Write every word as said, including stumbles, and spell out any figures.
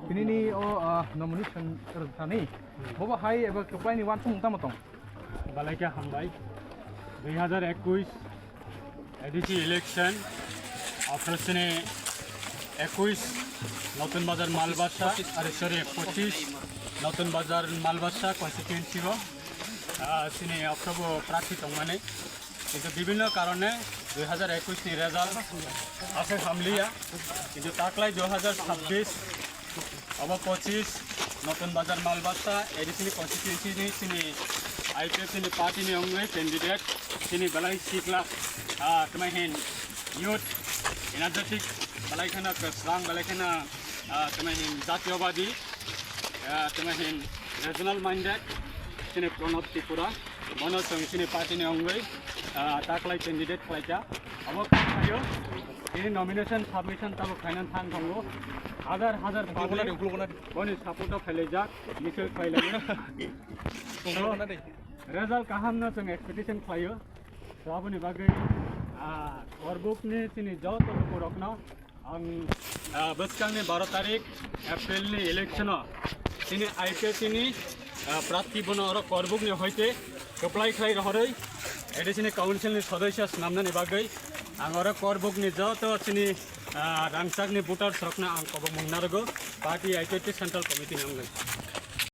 Tinini o, ah, nomination rwkthani. Bobo hai eba kwplaini uansukmung tamo tong? Balaikha hambai. Dui hazar ekush A D C election, aphro chini ekush Notun Bazar Malbasa, are sorry, pochish Notun Bazar Malbasa constituency o, ah, chini aphrobo prarthi tongmani. Kintu bibhinno karone dui hazar ekush ni result aswk hamliya. Kintu taklai dui hazar chabbish obo pochish Notun Bazar Malbasa A D C ni constituency ni chini I P F T ni party ni wngwi candidate chini belai sikla, ah, tamo hin youth energetic, belai kheno kwsang, belai kheno, ah, tamo hin jatiyobadi, ah, tamo hin regional minded, chini Pranab Tripura, bono chwng chini party ni wngwi, ah, taklai candidate khlaikha. Abo khlaio, ini nomination submission tabuk khainani thang tongo. Hajar hajar public boni support o phailaijak, misil phailaio. So, result kaham no chwng expectation khlaio. So, aboni bagwi, ah, Korbuk ni chini joto lukurokno ang, ah, bwskangni baro tarik April ni election o chini I P F T ni, ah, prarthi bono oro Korbuk ni hoite kwplai khlai rohorwi A D C ni council ni sodosya swnamnani bagwi ang oro Korbuk ni joto chini, ah, rangchak ni voters rokno ang kobongmung narwgo party I P F T central committee ni wngwi.